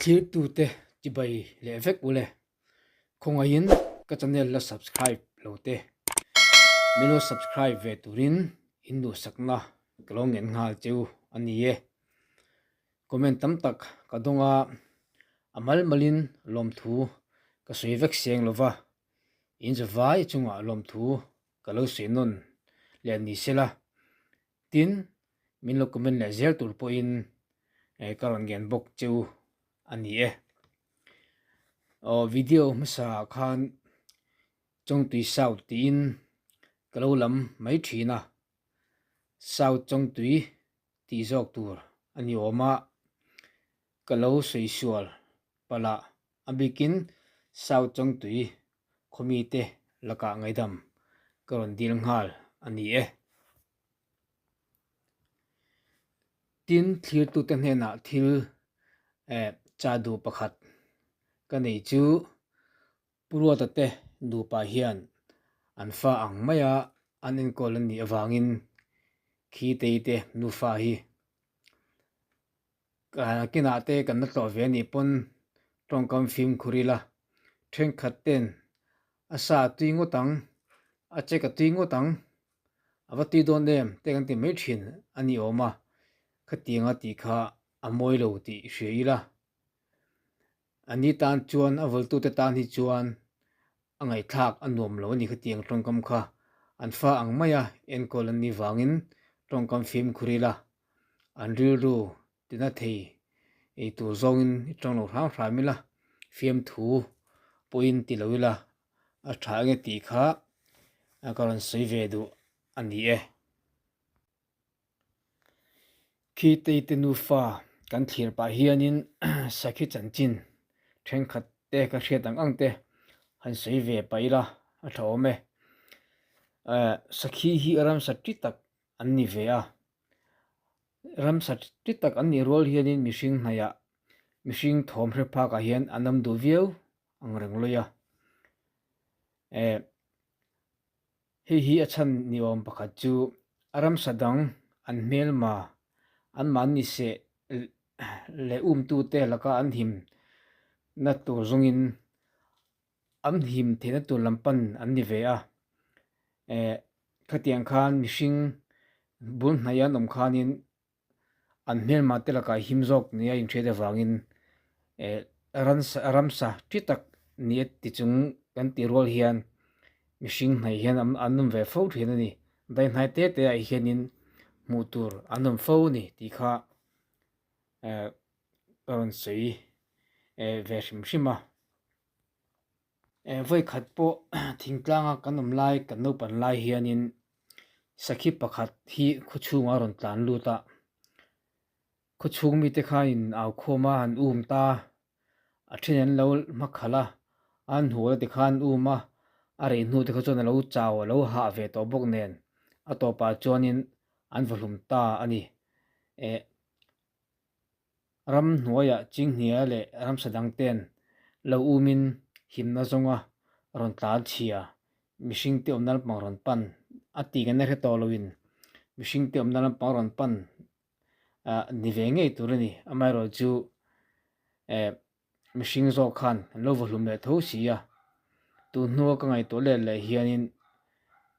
Thlirtute chibai leh vek ule. Khawngaihin ka channel la subscribe lo te. Min lo subscribe ve turin in duhsakna ka lo ngen nghal cheu a ni e. Comment tam tak ka dawng a, a mal malin lawmthu ka sawi vek seng lova, in zavai chungah lawmthu ka lo sawi nawn leh ni sela. Tin, min lo comment leh zel tur pawhin ka rawn ngen bawk cheu a ni e. Aw video hmasa ah khan Chawngtui South tiin ka lo lam mai thin a, South Chawngtui tih zawk tur a ni awm a, ka lo sawi sual palh a, a bikin South Chawngtui khawmite lakah ngaihdam ka rawn dil nghal a ni e. Tin, thlirtute hnenah thil eh cha duh pakhat ka nei chu Pu Ruata te nupa hian an fa ang maia an enkawl an nih avangin khi tei te nufa hi kinah te kan la tlawh ve a nih pawn tawngkam fimkhur ila thenkhat ten a sa a tui ngawt ang, a chek a tui ngawt ang, a va tui dawn em te kan ti mai thin a ni awm a, khatianga tih kha a mawi lo tih hria ila. A ni tan chuan a vawltute tan hi chuan a ngaihthlak a nuam lo a ni khatiang tawngkam kha an fa ang maia enkawl an nih vangin tawngkam fimkhur ila an rilru tina thei ei tur zawngin i tawng lo hram hram ila fiamthu pawhin ti lo ila a tha enge tih kha ka rawn sawi ve duh a ni e. Khi teite nufa kan thlir pah hianin sakhi chanchin thenkhat te ka hriat ang ang te han sawi ve pah ila a tha awm e. Sakhi hi ramsa ti tak an ni ve a, ramsa ti tak an nih rual hianin mihring hnaihah mihring thawm hre phakah hian an awm duh viau ang reng lawih a. Hei hi a chhan ni awm pakhat chu a ramsa dang an hmelma anmahni seh leh umtute laka an him na tur zawngin an him theihna tur lam pan an ni ve a. Eh khatiang khan mihring bul hnaih an awm khanin An hmelma te lakah him zawk nia inhriat avangin eh ransa ramsa thi tak nia ti chung kan tih rual hian mihring hnaih hian an an awm ve fo thin a ni. Daihnai te te ah hianin hmuh tur an awm fo a ni tih kha eh ka rawn sawi eh ve hrim hrim a. Eh vawikhat pawh thingtlanga kan awm lai kan naupan lai hianin sakhi pakhat hi khawchhungah a rawn tlan lut a, khawchhung mite khanin au khawm a an um ta, a then an lo hma khalh a, an hnual a tikhan an um a, a rei hnu te kha chuan a lo chau a lo hah ve tawh bawk nen a tawpah chuanin an va hlum ta a ni. Eh. Ram hnuaiah Chinghnia leh ramsa dang ten lo umin himna zawnga rawn tlan chhia, mihringte awmna lampang rawn pan a tih kan hre tawh loin mihringte awmna lampang rawn pan ni ve ngei tur a ni. Amaherawhchu eh. Mihring zawk khan an lo va hlum leh tho si a, tun hnua ka ngaihtuah let leh hianin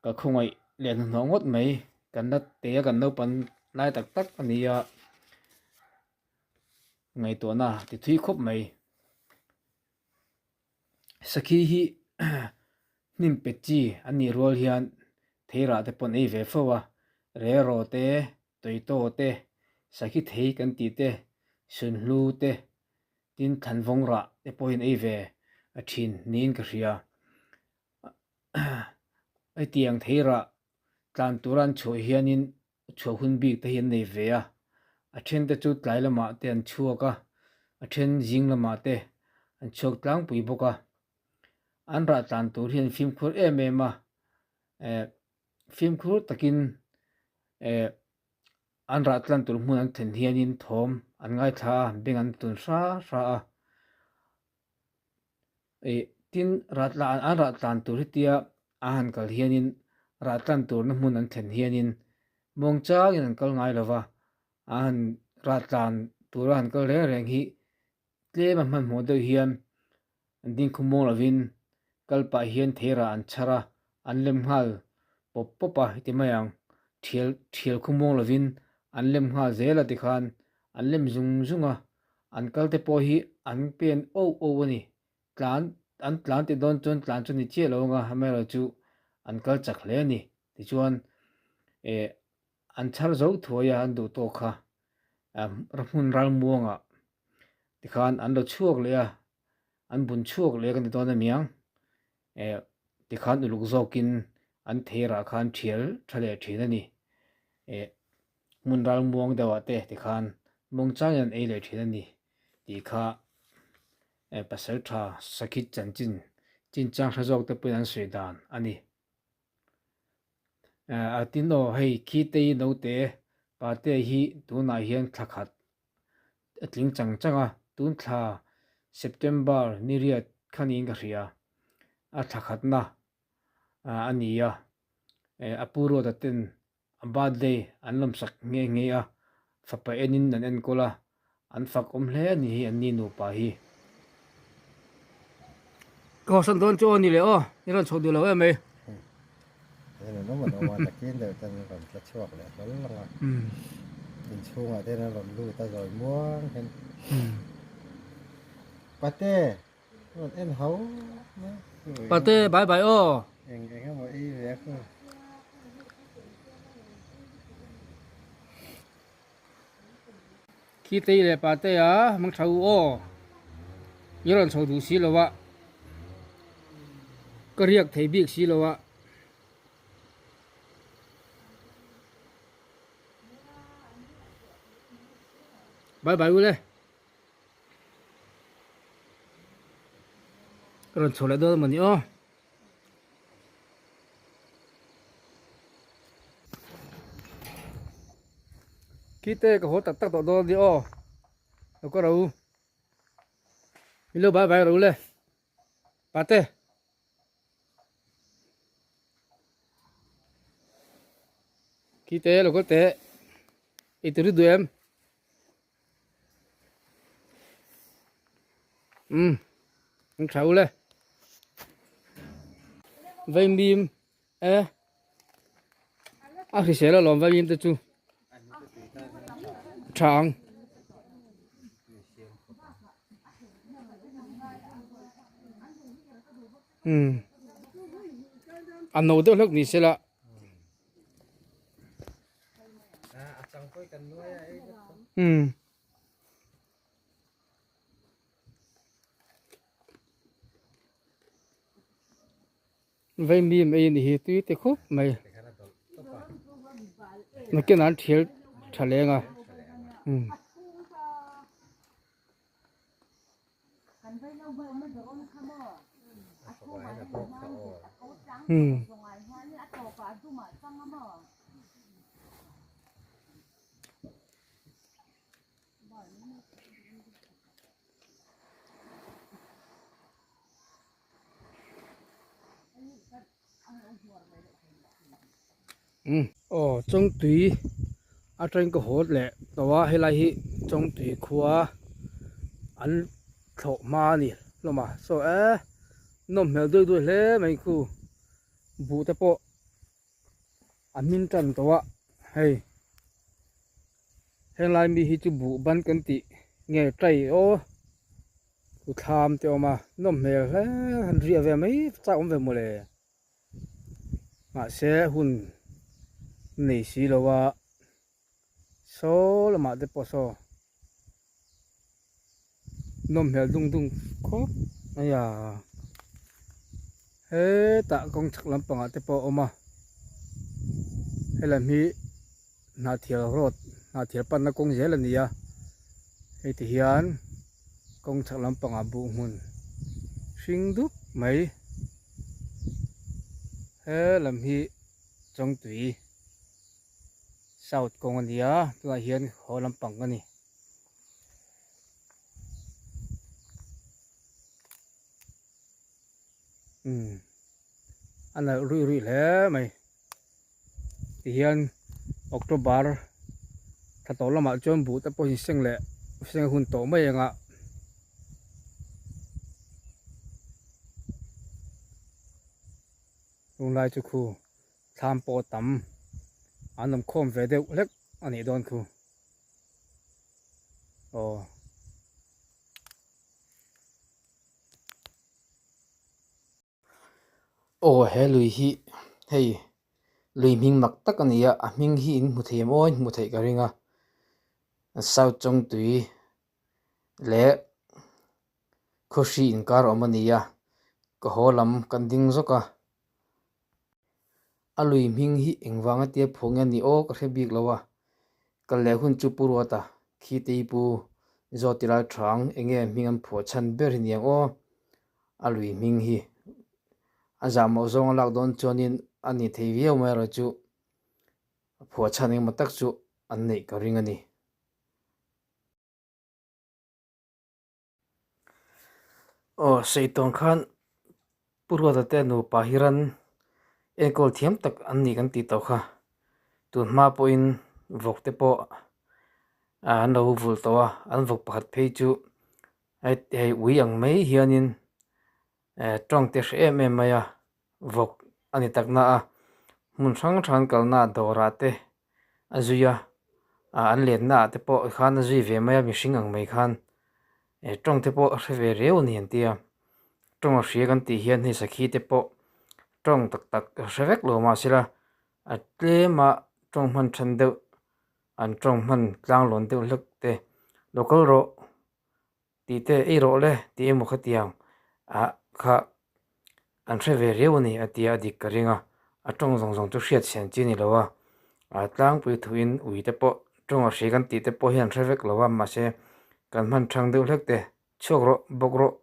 ka khawngaih leh hnahnawh ngawt mai, kan la te a kan naupan lai tak tak a ni a, ngaihtuahna ti thui khawp mai. Sakhi hi hnim pe chi an nih rual hian theirah te pawh an ei ve fo a, reraw te, tawitaw te, sakhi thei kan tih te, sunhlu te, Tin, thlanvawng rah te pawhin ei ve a thin niin ka hria. Hetiang thei rah tlan tura an chhuah hianin chhuah hun bik te hi an nei ve a. A then te chu tlai lamah te an chhuak a, a then zing lamah te an chhuak tlangpui bawk a. An rah tlan tur hi an fimkhur em em a, eh fimkhur takin eh An rah tlan tur hmun an thlen hianin thawm an ngaithla a, beng an tun hra hra a. Ih, tin, rah tlan, an rah tlan tur hetia a han kal hianin rah tlan turna hmun an thlen hianin muang changin an kal ngai lo va, an han rah tlan tura han kal reng reng hi. Tlem a hmanhmawh deuh hian an ding khawmuang lovin kal pah hian theirah an chhar a, an lem nghal pawp pawp a ti mai ang. Thial thial khawmuang lovin an lem nghal zel a tikhan an lem zung zung a, an kal te pawh hi an pen oh oh a ni. Tlan an tlan ti dawn chuan tlan chu ni chiah lo anga amaherawhchu an kal chak hle a ni. Tichuan eh an chhar zo thuai a an duh tawk kha hmun ralmuangah tikhan an lo chhuak leh a an bun chhuak leh ka ni dawn aniang eh tikhan uluk zawkin an theirah khan thial tha leh thin a ni eh hmun ralmuang deuhah te tikhan mawngchangin an ei leh thin a ni tih kha eh pasal tha sakhit chanchin chinchang hre zawk te pawhin an sawi dan a ni. A tin aw hei Khitei naute Pate hi tunah hian thla khat a tling chang chang a, tun thla September ni riat kha niin ka hria, a thla khatna a ni a, a pu Ruata ten A birthday an lawmsak nghe nghe a, fapa enin an enkawl a, an fak awm hle a ni hi an ni nupa hi. Ka hawsan dawn chu aw ni leh aw, i rawn chho duh lo em mai. Hei an awm an awm a, nakin deuh ten an rawn tla chhuak leh hlawl ang a, inchhungah ten an rawn lut a zawi muang hian. Pate! Rawn en hau mai. Pate bye bye aw. Eng eng emaw ei ve a khu. Khi tei leh pate a mang tha u aw. I rawn chho duh si lo a. Ka riak thei bik si lo a. Bye bye u le. Ka rawn chho leh dawn a mawni aw. Khite ka haw tak tak tawh dawn a ni aw. Lo ka ro. Min lo bye bye ro le. Pate. Khite lo kal teh. I turi duh em? Umm an tha ule vaimim e a hrisel alawm vaimim te chu tha ang umm a no deuh hlek ni sela. Umm. Vaimim ei a ni hi tui te khawp mai nakin an thial tha leng a umm. Umm. Aw Chawngtui atangin ka haw leh tawh a helai hi Chawngtui khua an thlawh hma a ni hlawm a saw e nawm hmel duai duai hle mai khu buh te pawh a hmin tan tawh a hei henglai mi hi chu buh ban kan tih nge tai aw thu thlam te a awm a nawm hmel hle han riah ve mai chak awm ve mawle mahse hun nei si lo a saw lamah te pawh saw nawm hmel dung dung khawp mai a hetah kawng chhak lampangah te pawh a awm a helam hi Hnahthial road Hnahthial panna kawng zel a ni a hei ti hian kawng chhak lampangah buh hmun hring dup mai he lam hi Chawngtui south kawng a ni a tunah hian haw lampang a ni. Umm a nalh ruih ruih hle mai tihian October thla tawh lamah chuan buh te pawh in seng leh seng a hun tawh mai ang a. Tunlai chu khu thlam pawh tam an awm khawm ve deuh hlek a nih dawn khu. Aw. Aw he lui hi hei lui hming mak tak a ni a, a hming hi in hmu thei em aw in hmu theih ka ring a, South Chawngtui leh Khawhri inkar awm a ni a, ka haw lam kan ding zawk a, a lui hming hi engvanga tia phuah nge ni aw ka hre bik lo a, kal leh hun chu Pu Ruata khi tei pu Zawt tilai thang enge hming an phuah chhan ber hi niang aw, a lui hming hi a zahmawh zawng a lak dawn chuanin a ni thei viau mai erawh chu a phuah chhan engemaw tak chu an neih ka ring a ni. Aw Seitawng khan Pu Ruata te nupa hi ran enkawl thiam tak an ni kan tih tawh kha. Tun hma pawhin vawk te pawh an lo vulh tawh a, an vawk pakhat phei chu hei ui ang mai hianin tawng te hre em em mai a, vawk a ni tak na a, hmun hrang hrang kalna dawrah te a zui a, ah an lenna ah te pawh khan a zui ve mai a mihring ang mai khan eh tawng te pawh a hre ve riau a ni an tia tawng a hria kan tih hian hei sakhi te pawh tawng tak tak a hre vek lo mahsela a tlem a tawng hman then deuh an tawng hman tlang lawn deuh hlek te lo kal rawh. Tih te ei rawh le tih emaw khatiang ah kha an hre ve riau a ni a tia a dik ka ring a, a tawng zawng zawng chu hriat chhian chi a ni lo a, a tlangpui thuin ui te pawh tawng a hri kan tih te pawh hian an hre vek lo a mahse kan hman thang deuh hlek te chhuak rawh bawk rawh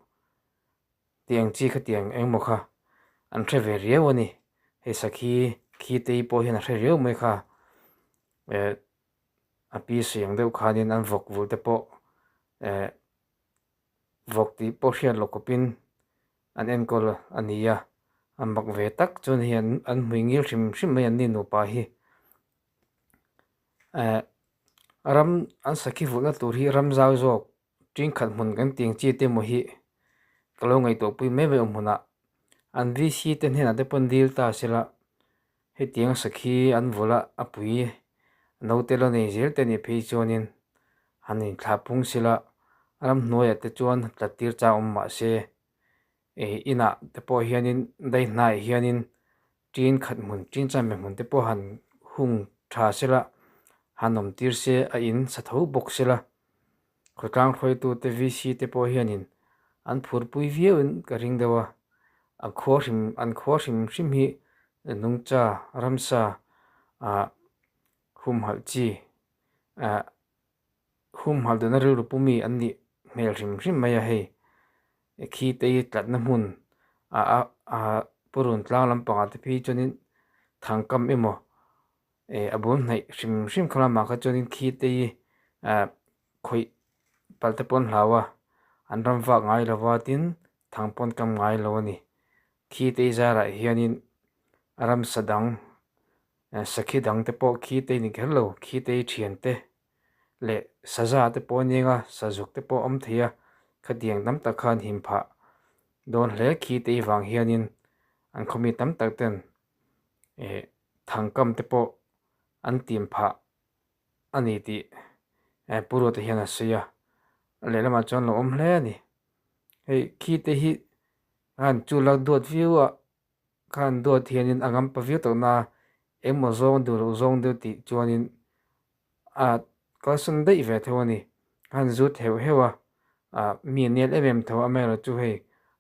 tih ang chi khatiang engmaw kha an hre ve riau a ni, hei sakhi khi te pawh hian a hre riau mai kha eh. A pi siang deuh khanin an vawk vulh te pawh eh vawk tih pawh hriat loh khawpin an enkawl a ni a, a mak ve tak chuan hei an an hmui ngil hrim hrim mai an ni nupa hi. Eh ram an sakhi vulhna tur hi ram zau zawk tingkhat hmun kan tih ang chi te emaw hi ka lo ngaihtuah pui mai mai awm hmunah an VC te hnenah te pawh an dil ta sela Hetiang sakhi an vawlh a, a pui naute la nei zel te nih phei chuanin han inthlah phung sila ramhnuaiah te chuan tlat tir chang awm mah se ih inah te pawh hianin dai hnaiah hianin tin khat hmun tin chanve hmun te pawh han hung tha sela han awm tir se a in sa tho bawk sela khawtlang hruaitute VC te pawh hianin an phurpui viauin ka ring deuh a, a khua hrim an khua hrim hrim hi nungcha ramsa ah humhalh chi ah humhalh duhna rilru pu mi an nih hmel hrim hrim mai a hei khi te hi tlatna hmun ah a ah purun tlang lampangah te phei chuanin thangkam emaw eh a bul hnaih hrim hrim kha lamah kha chuanin khi te hi ah khawih palh te pawh an hlau a an ram vak ngai lo va tin thang pawn kam ngai lo a ni khi te hi zarah hianin ramsa dang sakhi dang te pawh khi te ni kher lo khi te hi thian te leh saza te pawh a ni ang a sazuk te pawh a awm thei a khatiang tam tak khan him phah dawn hle khi te hi vang hianin an khawmi tam tak ten eh thangkam te pawh an tim phah a ni tih eh Pu Ruata hian a sawi a, lehlamah chuan lo awm hle a ni. Hei khi te hi khan chu la duat viau a, khan duat hianin a ngam pa viau tawh na engmaw zawng duh loh zawng deuh tih chuanin a kalsan daih ve tho a ni. Khan zut heuh heuh a, ah mi a nel em em tho amaherawhchu hei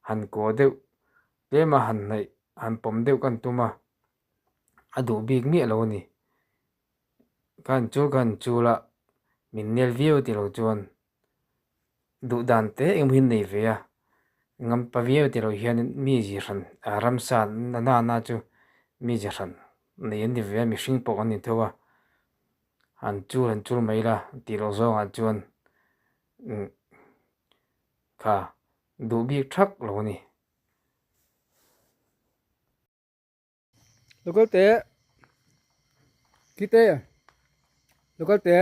han kuah deuh tlema han hnaih han pawm deuh kan tum a, a duh bik miah lo a ni. Kan chul kan chul a, min nel viau tih loh chuan duh dan te engemaw hi nei ve a, ngampa viau tih loh hianin mi zi hran ramsa na na chu mi zi hran nei an ni ve a, mihring pawh an ni tho a, han chul han chul mai la tih loh zawngah chuan kha duh bik thak lo a ni. Local te Kite Local te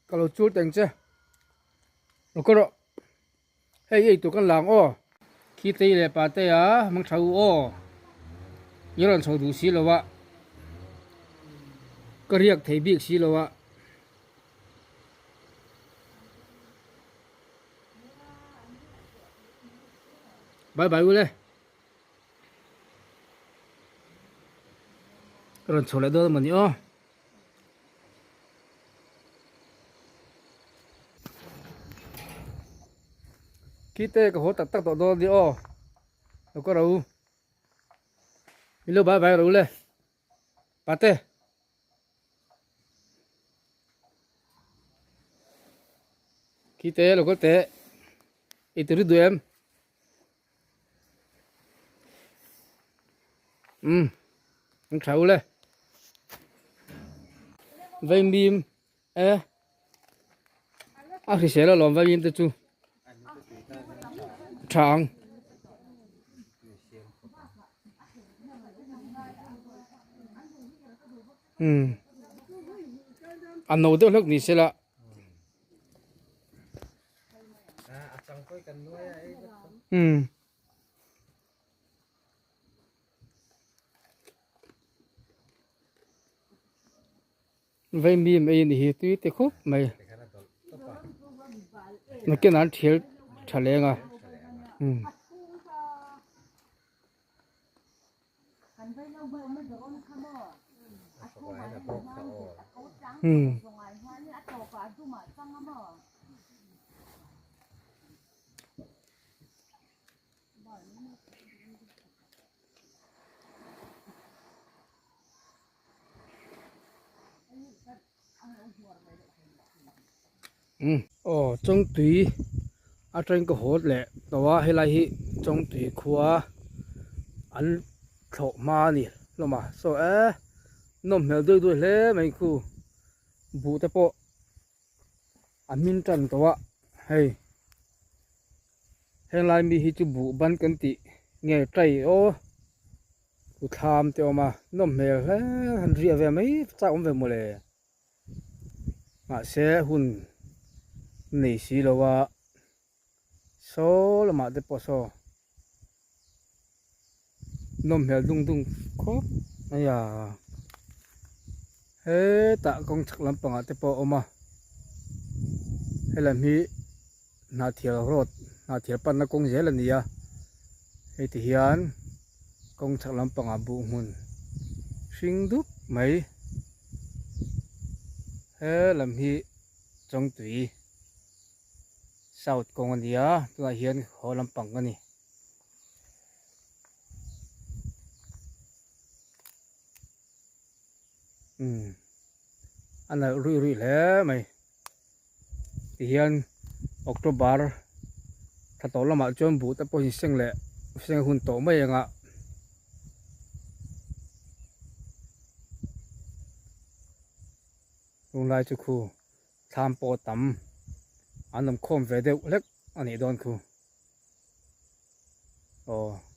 ka lo chul teng che Local rawh Hei ei tur kan lang aw Khitei leh Patea mang tha u aw. I rawn chho duh si lo a, ka riak thei bik si lo a. Bye bye ule. Ka rawn chho leh dawn a mawni aw. Khite ka haw tak tak tawh dawn a ni aw. Lo ka ro. Milo bye bye ro le. Pate. Khite lo kal teh. I tiri duh em? Umm an tha ule vaimim e a hrisel alawm vaimim te chu tha ang. Umm a no deuh hlek ni sela. Umm. Vaimim ei a ni hi tui te khawp mai nakin an thial tha leng a umm. Umm. Umm aw chawngtui atangin ka haw leh tawh a helai hi chawngtui khua an thlawh hma a ni hlawm a saw e nawm hmel deuh deuh hle mai khu buh te pawh a hmin tan tawh a hei henglai mi hi chu buh ban kan tih nge tai aw ku thlam te awm a nawm hmel hle han riah ve mai chak awm ve mawle mahse hun nei si lo a saw lamah te pawh saw nawm hmel dung dung khawp mai a hetah kawng chhak lampangah te pawh a awm a helam hi hnahthial road hnahthial panna kawng zel a ni a hei ti hian kawng chhak lampangah buh hmun hring dup mai helam hi chawngtui south kawng a ni a tunah hian haw lampang a ni. Umm a nalh ruih ruih hle mai tihian October thla tawh lamah chuan buh te pawh inseng leh seng hun tawh mai ang a tunlai chu khu thlam pawh tam an awm khawm ve deuh hlek a nih dawn khu. Aw.